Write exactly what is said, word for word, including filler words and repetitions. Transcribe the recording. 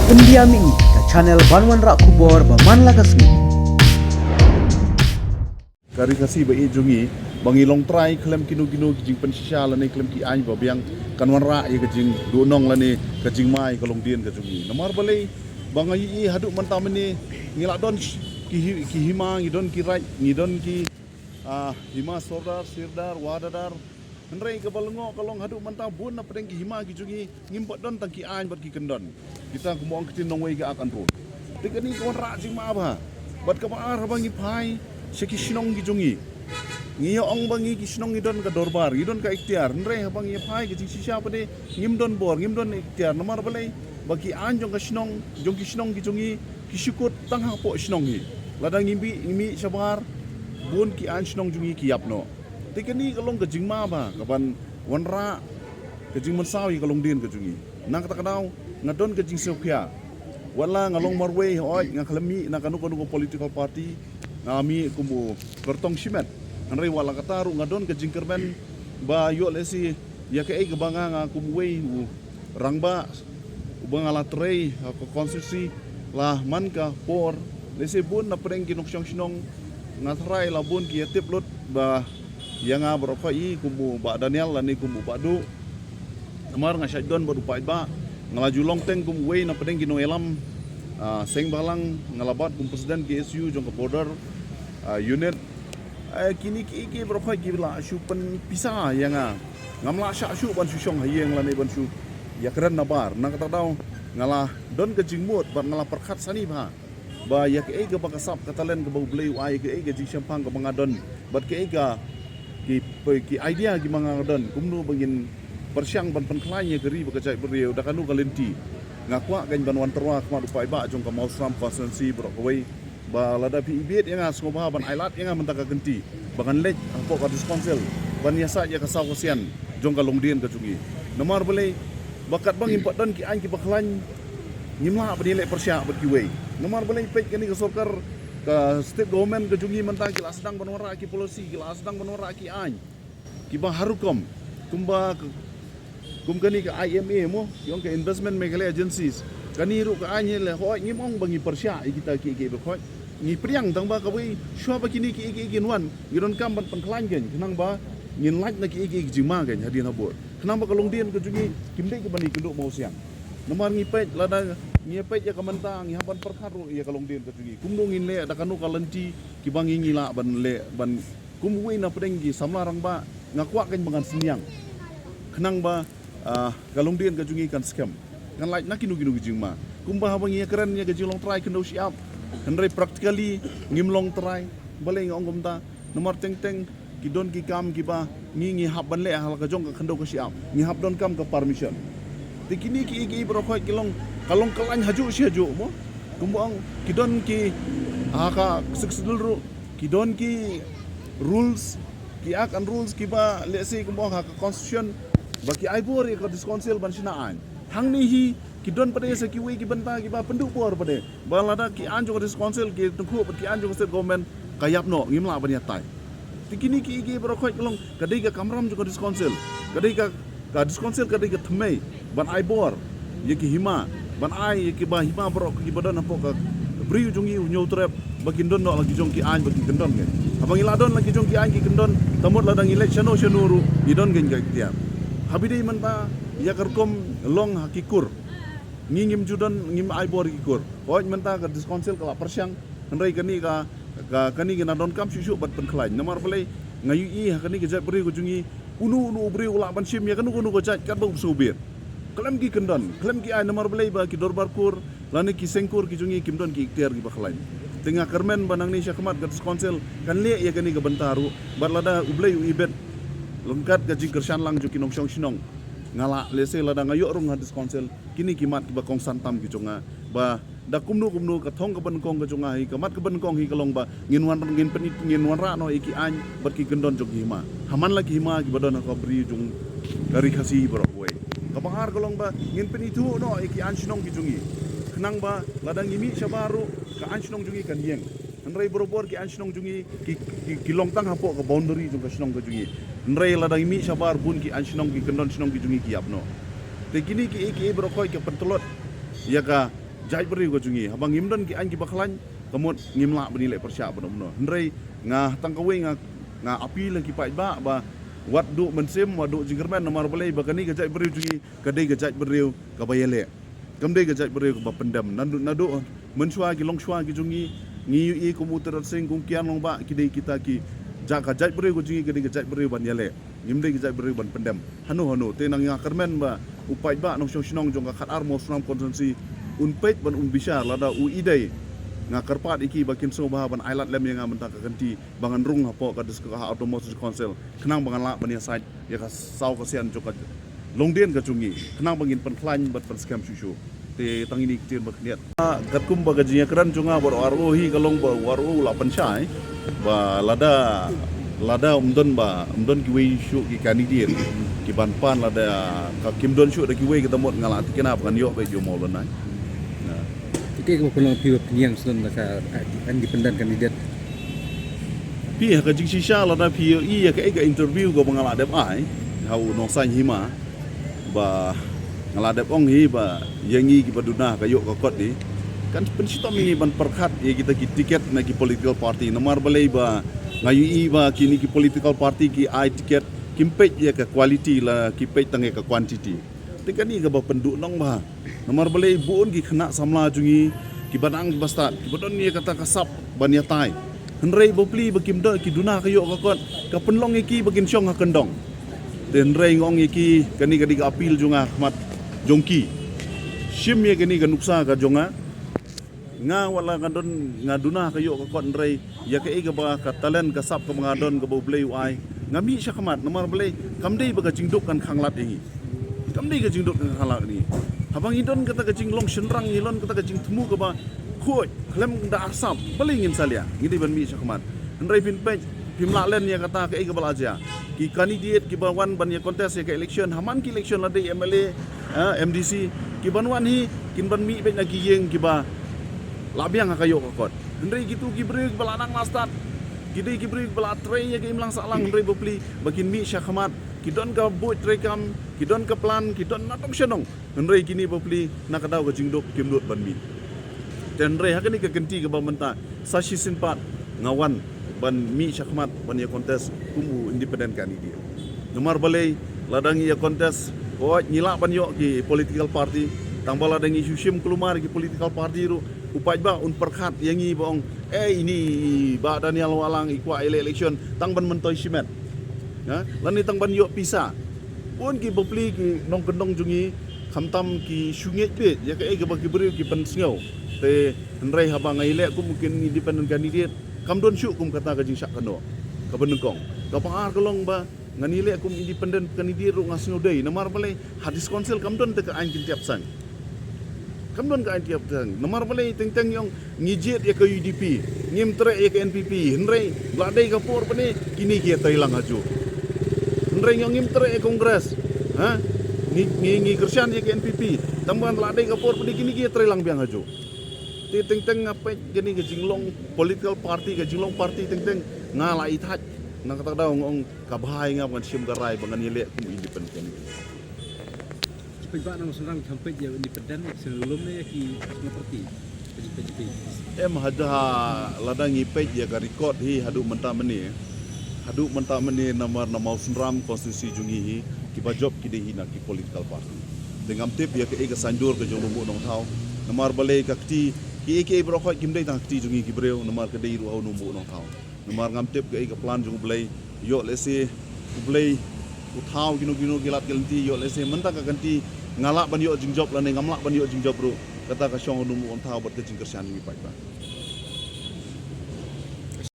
India Mini, ka channel ban wanrah khubor ba man la ka sngi. Ka Ri Khasi ba ïeit jong ngi, ba ngi long trai khlem kino kino ki jingpynshisha lane khlem ki aiñ ba biang, kan wanrah ïa ka jingduhnong lane ka jingma ïa ka longdien ka jong ngi. Namar balei, ba nga ïohi haduh mynta mynne ngi la don sh-, ki hi-, ki hima, ngi don ki raid, ngi don ki, ah, hima sordar, sirdar, wahadar. Hynrei kaba lyngngoh ka long haduh mynta bun na pdeng ki hima ki jong ngi ngim pat don tang ki aiñ bad ki kyndon. Kita kumba ong ktien nongwei ka ak an rul. Te kane ka wanrah jingma bha. Bad kaba ar haba ngi phai sha ki shnong ki jong ngi, ngi ïa ong ba ngi ki shnong ngi don ka dorbar, ngi don ka iktiar. Hynrei haba ngi phai ka jingshisha pat de ngim don bor, ngim don iktiar. Namar balei, ba ki aiñ jong ka shnong, jong ki shnong ki jong ngi ki shu kut tang hapoh shnong hi. Lada ngi mih, ngi mih shabar, bun ki aiñ shnong jong ngi ki ïap noh. Te kane ka long ka jingma bha kaban wanrah ka jingmynsaw ïa ka longdien ka jong ngi. Na kata ka daw nga don ka jingsngewkhia. Wat la nga long marwei, hooid, nga khlem mih na kano kano ka political party, nga mih kum u kyrtong shimet. Hynrei wat la katta ruh nga don ka jingkyrmen ba ïoh lehse ïa kaei kaba nga, nga kum uwei u rangbah uba nga la trei ha ka constituency la man ka por, lehse bun na pdeng ki nongshong shnong nga tharai la bun ki ïa tip lut ba ïa nga baroh khoit hi kum u Bah Daniel lane kum u Bah Duh. Namar nga shait don bad u paidbah, nga la ju long teng kum uwei na pdeng ki nongïalam, ah, seng bhalang, nga la bat kum president K S U jong ka border, ah, unit. Eh, kine kiei kiei baroh khoit ki la shu pynpisa ïa nga. Ngam lah shah shuh ban shu shong ha ïing lane ban shu ïakren nabar. Na kata ka daw nga la don ka jingmut bad nga la pyrkhat sani bha ba ïa kaei kaba ka sap ka talent kaba U Blei u ai, kaei ka jingshemphang kaba nga don bad kaei ka ki, ki idea kiba nga don, kumno ba ngin pyrshang ban pynkhlaiñ ïa ka ri bad ka jaitbynriew da kano ka lynti. Nga kwah kein ban wan tyrwa khmat u paidbah jong ka Mawsynram constituency baroh kawei. Ba lada phi ibieit ïa nga, sngewbha ban ailad ïa nga mynta ka kynti ba ngan leit hapoh ka District Council ban ïasaid ïa ka saw ka sian jong ka longdien ka jong ngi. Namar balei, ba katba ngim pat don ki aiñ kiba khlaiñ, ngim lah ban ïaleh pyrshah bad kiwei. Namar balei, peit kane ka sorkar, ka state government ka jong ngi mynta ki la sdang ban wanrah ki policy, ki la sdang ban wanrah ki aiñ kiba har rukom, kumba ka, kum kane ka I M A mo, ki ong ka Investment Meghalaya Agencies. Kane ruh ka aiñ hi leh, hooid, ngim ong ba ngi pyrshah ïa kita kiei kiei baroh khoit. Ngi pdiang tang ba kawei, shuwa ba kine kiei kiei kin wan, ngi donkam ban pynkhlaiñ kein, khnang ba ngin lait na kiei kiei ki jingma kein hadien habud. Khnang ba ka longdien ka jong ngi kim dei kaba ïakynduh mawsiang. Namar ngi peit, lada ngi peit ïa ka mynta, ngi hap ban pyrkhat ruh ïa ka longdien ka jong ngi. Kumno ngin leh, da kano ka lynti kiba ngi, ngi lah ban leh, ban kum uwei na pdeng ki samla rangbah, nga kwah kein ba ngan synñiang khnang ba, ah, ka longdien ka jong ngi kan skhem, kan lait na kino kino ki jingma. Kumba haba ngi ïakren ïa ka jinglong trai khyndew shyiap, hynrei practically ngim long trai. Balei nga ong kumta? Namar teng teng ki don ki kam kiba ngi, ngi hap ban leh ha la ka jong ka khyndew ka shyiap, ngi hap donkam ka permission. Te kine kiei kiei baroh khoit ki long, ka long ka laiñ hajuh shi hajuh mo. Kumba ong, ki don ki, ha ka Sixth Schedule ruh ki don ki rules, ki act and rules kiba, let's say, kumba ong ha ka constitution, ba ki ai bor ïa ka District Council ban shna aiñ. Hangne hi ki don pat de sa kiwei ki bynta kiba pynduh bor pat de, ba lada ki aiñ jong ka District Council ki tyngkhuh bad ki aiñ jong ka state government, ka ïap noh, ngim lah ban ïatai. Te kine kiei kiei baroh khoit ka long, ka dei ka kamram jong ka District Council, ka dei ka, ka District Council ka dei ka thymmei ban ai bor ïa ki hima, ban ai ïa kiba hima baroh kiba don hapoh ka briew jong ngi u Hynñiewtrep, ba kin don noh la ki jong ki aiñ bad ki kyndon kein. Haba ngi la don la ki jong ki aiñ ki kyndon, ta mut lada ngi leit shano shano ruh ngi don kein ka iktiar. Haba ïadei mynta ïa ka rukom long ha ki kur, ngi ngim ju don, ngim ai bor ïa ki kur. Hooid, mynta ka District Council ka la pyrshang, hynrei kane ka, ka, kane ka na donkam shuh shuh ban pynkhlaiñ. Namar balei, nga ïohi ha kane ka jaitbynriew ka jong ngi, uno uno u briew u lah ban shim ïa kano kano ka jait katba u sngewbit, khlem ki kyndon, khlem ki aiñ. Namar balei? Ba ki dorbar kur lane ki seng kur ki jong ngi kim don ki iktiar kiba khlaiñ. Te nga kyrmen ba nangne shakhmat ka District Council kan leh ïa kane ka bynta ruh, bad lada U Blei u ibit, ryngkat ka jingkyrshan lang jong ki nongshong shnong, nga lah, let's say, lada nga ïoh rung ha District Council, kine ki mat kiba kongsan tam ki jong nga, ba da kumno kumno ka thong kaba nyngkong ka jong nga hi, ka mat kaba nyngkong hi ka long ba ngin wan, ngin pyn, ngin wanrah noh ïa ki aiñ bad ki kyndon jong ki hima. Ha man la ki hima kiba don ha ka bri jong ka Ri Khasi baroh kawei. Kaba ar ka long ba ngin pynithuh noh ïa ki aiñ shnong ki jong ngi, khnang ba lada ngi mih shabar ruh ka aiñ shnong jong ngi kan ïeng. Hynrei barabor ki aiñ shnong jong ngi ki, ki, ki long tang hapoh ka boundary jong ka shnong ka jong ngi. Hynrei lada ngi mih shabar, bun ki aiñ shnong, ki kyndon shnong ki jong ngi ki ïap noh. Te kine kiei kiei baroh khoit ka pyntlot ïa ka, jaitbynriew ka jong ngi. Haba ngim don ki aiñ kiba khlaiñ, ka mut ngim lah ban ïaleh pyrshah bad uno uno. Hynrei nga tang kawei nga, nga appeal ha ki paidbah ba wat duh mynsiem, wat duh jingkyrmen, namar balei ba kane ka jaitbynriew jong ngi ka dei ka jaitbynriew kaba ïaleh. Kam dei ka jaitbynriew kaba pyndem. Naduh, naduh mynshuwa ki longshuwa ki jong ngi, ngi ïohi kum u Tirot Sing, kum u Kian Longbah, ki dei kita ki, ja ka jaitbynriew ka jong ngi ka dei ka jaitbynriew ban ïaleh. Ngim dei ka jaitbynriew ban pyndem hano hano. Te nang nga kyrmen ba u paidbah nongshong shnong jong ka khatar Mawsynram constituency un peit bad un bishar, lada u i dei, nga kyrpad ïa ki ba kin sngewbha ban ailad lem ïa nga mynta ka kynti ba ngan rung hapoh ka dis-, ka Autonomous District Council, khnang ba ngan lah ban ïasaid ïa ka saw ka sian jong ka longdien ka jong ngi, khnang ba ngin pynkhlaiñ bad pynskhem shuh shuh. Te tang ine i ktien ba khyndiat. Ah, katkum ba ka jingïakren jong nga bad u R O hi ka long ba u R O u la pynshai ba lada, lada ym don ba, ym don kiwei shuh ki candidate ki ban pan, lada ka kim don shuh da kiwei, ka mut nga la tikna ba ngan ïoh beit ïa u Mawlynnai. Nah. Te kaei kaba pynlong phi ba pynïeng shen da ka independent candidate? Phi, ha ka jingshisha lada phi ïohi ïa kaei ka interview kaba nga la dep ai ha u Nongsaiñ Hima, ba nga la dep ong hi ba ïa ngi kiba duna ka ïoh ka kot hi, kan pynshitom ïa ngi ban pyrkhat ïa kita ki tiket na ki political party. Namar balei ba nga ïohi ba kine ki political party ki ai tiket kim peit ïa ka quality, la ki peit tang ïa ka quantity. Te kane kaba pynduh nongbha. Namar balei bun ki khynnah samla jong ngi kiba dang kiba stad, kiba don ïa kata ka sap ban ïatai. Hynrei bapli ba kim don, ki duna ka ïoh ka kot, ka pynlong ïa ki ba kin shong ha kyndong. Te hynrei nga ong ïa ki, kane ka dei ka appeal jong nga ha khmat jong ki. Shim ïa kane ka nuksa ka jong nga. Nga wat la nga don, nga duna ka ïoh ka kot, hynrei ïa kaei kaba ka talent, ka sap kaba nga don, kaba U Blei u ai, nga mih shakhmat. Namar balei? Kam dei ba ka jingduk kan khanglad ïa ngi. Kam dei ka jingduk kan khanglad ïa ngi. Haba ngi don kata ka jinglong shynrang, ngi don kata ka jingthmu kaba khuid khlem da arsap, balei ngin salia? Ngi dei ban mih shakhmat. Hynrei phin peit, phim lah len ïa kata kaei kaba la jia. Ki candidate kiba wan ban ïa contest ïa ka election, ha man ki election, la dei M L A, eh, M D C, kiban wan hi kin ban mih beit na ki ïing kiba la biang ha ka ïoh ka kot. Hynrei kitu ki briew kiba la nang la stad, ki dei ki briew kiba la trei ïa ka imlang sahlang, hynrei bapli ba kin mih shakhmat, ki don ka buit treikam, ki don ka plan, ki don na tong sha nong. Hynrei kine bapli na ka daw ka jingduk kim nud ban mih. Te hynrei ha kane ka kynti kaba mynta, sa shisien pat nga wan ban mih shakhmat ban ïa contest kum u independent candidate. Namar balei? Lada ngi ïa contest, hooid ngi lah ban ïoh ki political party, tang ba lada ngi shu shim kulmar ki political party ruh, u paidbah un pyrkhat ïa ngi ba ong, eh, ine i Bah Daniel Wahlang i kwah ïaleh election tang ban myntoi shimet, ha, lane tang ban ïoh pisa. Bun ki bapli ki nongkyndong jong ngi khamtam ki shu ngeit beit ïa kaei kaba ki briew ki pynsngew. Te hynrei haba nga ïaleh kum u independent candidate, kam don shuh kum kata ka jingshah kynnoh kaba nyngkong. Kaba ar ka long ba ngan ïaleh kum independent candidate ruh nga sngew dei. Namar balei? Ha District Council kam don te ka aiñ kin tiap seng. Kam don ka aiñ tiap seng. Namar balei? Teng teng ngi ong ngi jied ïa ka U D P, ngim treh ïa ka N P P. Hynrei la dei ka por bane kine ki ïatreilang hajuh. Hynrei ngi ong ngim treh ïa ka Congress, ha, ngi, ngi, ngi kyrshan ïa ka N P P. Tang ba la dei ka por bane kine ki ïatreilang biang hajuh. Te teng teng nga peit kane ka jinglong political party, ka jinglong party, teng teng nga la ithuh. Na kata ka daw nga ong ka bha ïa nga ba ngan shim ka rai ba ngan ïaleh kum u independent candidate. Ki paidbah na Mawsynram ki kham peit ïa u independent, sngewlem ne ïa ki sngewparty? Ka jingpeit jong phi. Em, haduh lada ngi peit ïa ka record hi haduh mynta mynne, haduh mynta mynne namar na Mawsynram constituency jong ngi hi, kiba jop ki dei hi na ki political party. Te ngam tip ïa kaei ka saiñdur ka jong u Nongbuh Nongthaw. Namar balei ka kti, kiei kiei baroh khoit kim dei tang ka kti jong ngi ki briew, namar ka dei ruh ha u Nongbuh Nongthaw. Namar ngam tip kaei ka plan jong U Blei, ïoh lehse U Blei u thaw kino kino ki lad ki lynti, ïoh lehse mynta ka kynti nga lah ban ïoh jingjop lane ngam lah ban ïoh jingjop ruh, kata ka shong ha u Nongbuh Nongthaw bad ka jingkyrshan jong ngi paidbah.